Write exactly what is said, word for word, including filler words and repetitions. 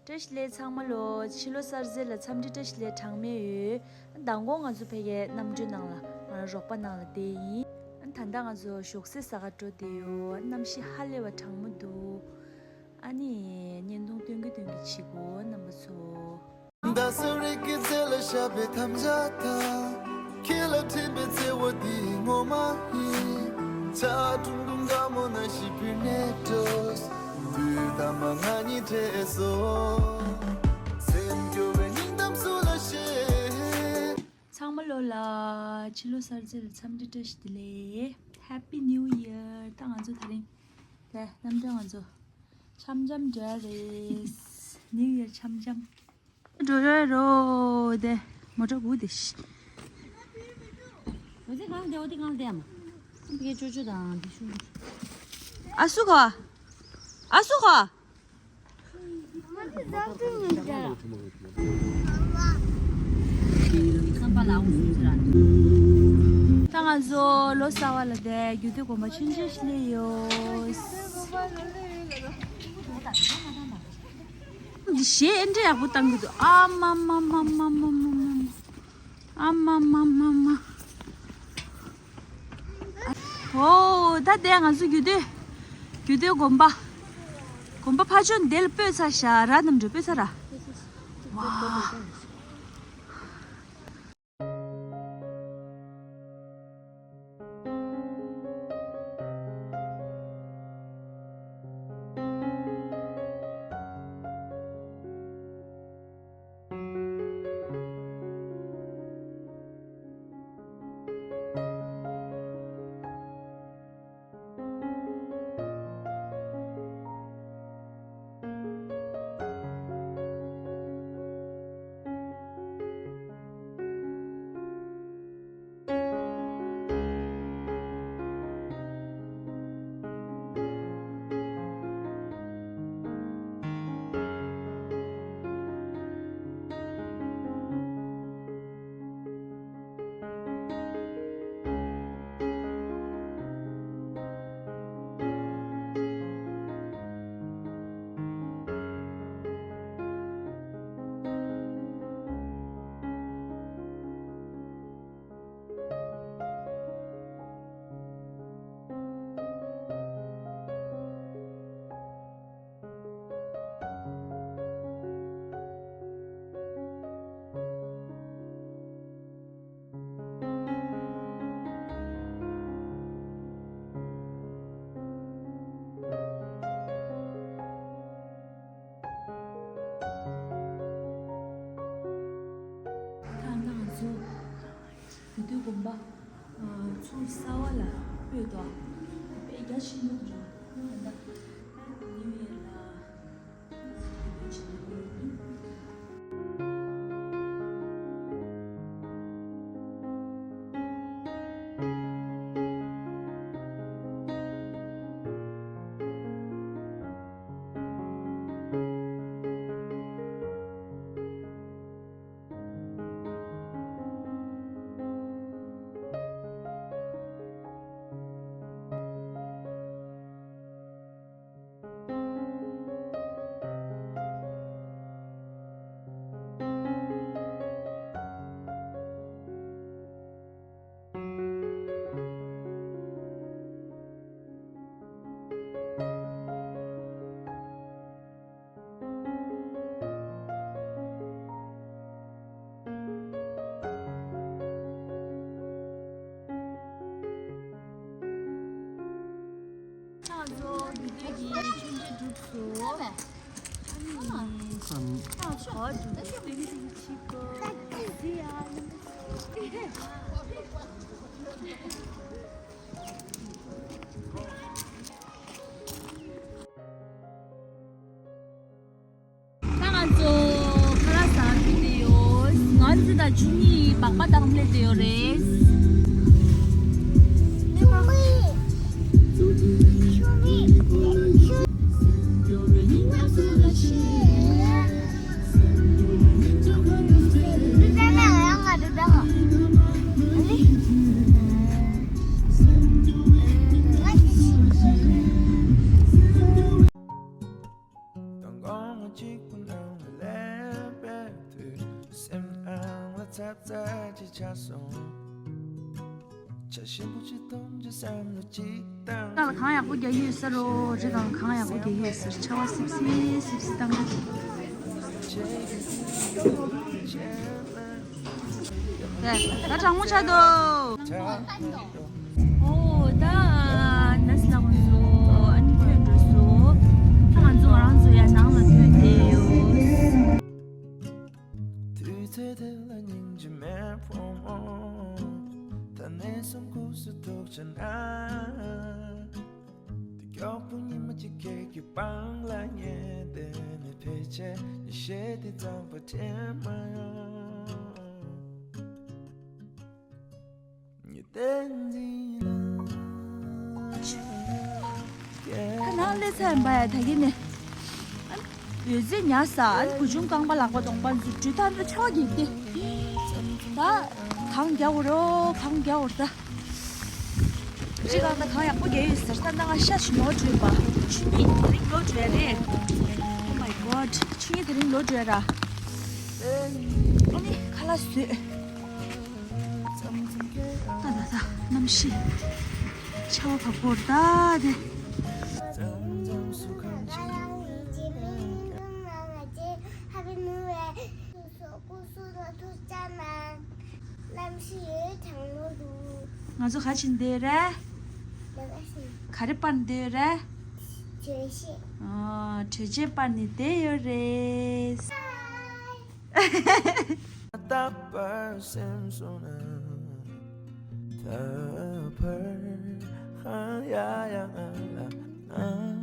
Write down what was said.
བཀྲ་ཤིས་བདེ་ལེགས་ཚང་མ་ལོ། ཕྱི་ལོ་གསར་ཚེས་ལ་འཚམས་འདྲི་བཀྲ་ཤིས་བདེ་ལེགས་གྲངས་མེད་ཡོད། མདང་དགོང་ང་ཚོ་ཕ་གིའི་གནམ་གྲུའི་ནང་ལ་ང་རང་རོགས་པ་ནང་ལ་བསྡད་ཡིན། ད་ལྟ་ང་ཚོ་ཞོགས་ཟས་ཟ་ག་འགྲོ་བསྡད་ཡོད། གནམ་གཤིས་ཧ་ལས་པ་གྲང་མོ་འདུག་ཨ་ནི་བརྙན་ཐུང་སྟོན་གི་སྟོན་གི་བྱེད་དགོས་རྣམ་པ་ཚོ། ཚང་མ་ལོ་ལ་ཕྱི་ལོ་གསར་ཚེས་ལ་འཚམས་འདྲི་བཀྲ་ཤིས་བདེ་ལེགས། Happy New Year། ད་ང་ཚོ་དེ་རིང་དེ་རྣམ་གྲངས་ང་ཚོ་འཆམ་འཆམ་འགྲོ་ཡ་རེད། New Year འཆམ་འཆམ། འགྲོ་ཡ་རོ་དེ་མོ་ཊ་སྒུག་དེ་ཤི། འོ་དེ་གང་དེ་འོ་དེ་གང་དེ་ཨ་མ། འདི་གའི་ཅོ་ཅོ་དང་འདི་ཤུ། ཨ་སུ་ག་ཨ་སུ་ག་ད་ང་ཚོ་ལོ་གསར་བ་ལ་བསྡད་རྒྱུ་དེ་དགོན་པ་ཆུང་ཆུང་ཞིག་སླེབས་ཡོད། འདི་གཞས་ཨེ་འདྲ་ཡག་པོ་བཏང་གི་འདུག་ཨ་མ་མ་མ། ཨ་མ་མ་མ་མ། ཨོ་ད་དེ་ང་ཚོ་རྒྱུད་སྟོད། རྒྱུད་སྟོད་དགོན་པ། དགོན་པ་ཕ་ཆོས་འདི་ལ་སྤོས་ཚར་ཤག་ར་རྣམ་གྲོལ་སྤོས་ཚར་ར། ཝ། ད་ང་ཚོ་རྒྱུད་སྟོད་དགོན་པ་ཚུར་གསར་བ་ལ་སྤོས་དོ། དཔེ་རྒྱ་ཆེན་པོ་འདུག་ད་ནིའུ་ཡར་ལ། ང་ཚོ་རྒྱུད་སྟོད་ཀྱི་མཆོད་མཇལ་གྲུབ་སོང་། ཨ་ནི། ཨ་ནི། ཨ་ནི། ད་ང་ཚོ་ཁ་ལག་ཟ་འགྲོ་བསྡད་ཡོད། ང་ཚོ་དང་ཆུང་མ་སྦག་སྦག་བཏང་སླེབས་བསྡད་ཡོད་རེད། ཚ་ཚ་ཅིག་ཆགས་སོང་། ཆ་ཞིམ་པོ་ཅིག་འཐུང་རྒྱུ་བསམ་བློ་ཅིག་བཏང་། རི་སྒང་ལ་གངས་ཡག་པོ་རྒྱག་ཡོད་ས་རོ། རི་སྒང་གངས་ཡག་པོ་རྒྱག་ཡོད་ས་རེད། ཆར་པ་སིབ་སིབ་སིབ་སིབ་བཏང་གི། ད་ད་གྲང་མོ་ཆགས་འདུག་ཨོ་ད་ནས་ལ་ངོ་སོ་ཨ་ནི་ཁྱོད་འགྲོ་སོ། ད་ང་ཚོ་ང་རང་ཚོ་ཡ་ནང་ལ་ཐོན་བསྡད་ཡོད། དུས་ཚོད་དེ་ལ་སྙིང་རྗེ་མེད་ཕོ་མོ། ད་ནས་སུམ་ཁུག་སུ་ཐུག་ཆ་ན། དེ་མགྱོགས་པོ་ཉི་མ་གཅིག་ཁྱེད་ཀྱི་པང་ལ་ཉལ་བསྡད་ནས་ཕལ་ཆེར་ཉི་ཤེལ་དེ་གཙང་པ་དྲན་མ་ཡོང་། ཁ་ནང་སླེབས་ཚར་ཡིན་པ་ཡ། ད་གིན་ནས་ཨ་ནི་འོད་ཟེར་ཉར་ས། ཨ་ནི་བུ་ཆུང་རྐང་པ་ལག་པ་གདོང་པ་འཛུལ་འགྲོས་ཐར་འགྲོ་ཆར་པ་རྒྱག་སྟེ། ད་གངས་རྒྱག་འོ་རོ། གངས་རྒྱག་འོ་ར། ད་རི་སྒང་ད་གངས་ཡག་པོ་རྒྱག་ཡོད་ཟེར། ད་ད་ང་ཤ་ཞིག་ཉོ་འགྲོ་ཡིན་པ། ཆུ་གཉིས་དེ་རིང་ཉོ་འགྲོ་ཡ་རེད། Oh my god. ཆུ་གཉིས་དེ་རིང་ཉོ་འགྲོ་ཡ་ར། ཨ་ནི་ཁ་ལག་བཟོས། ད་ད་ད་གནམ་གཤིས་ཆར་པ་བབས་པོ་རེད་ད་དེ། ང་ཚོ་ག་ཕྱིན་བསྡད་རེད། ག་རེ་པར་འདོད་རེད། ཨ། དྲོད་ཆེན་པར་ནི་བསྡད་ཡོད་རེད། རྟག་པར་སེམས་སོང་ན། ད་བར་ཧ་ཡ་ཡ་ང་ལ།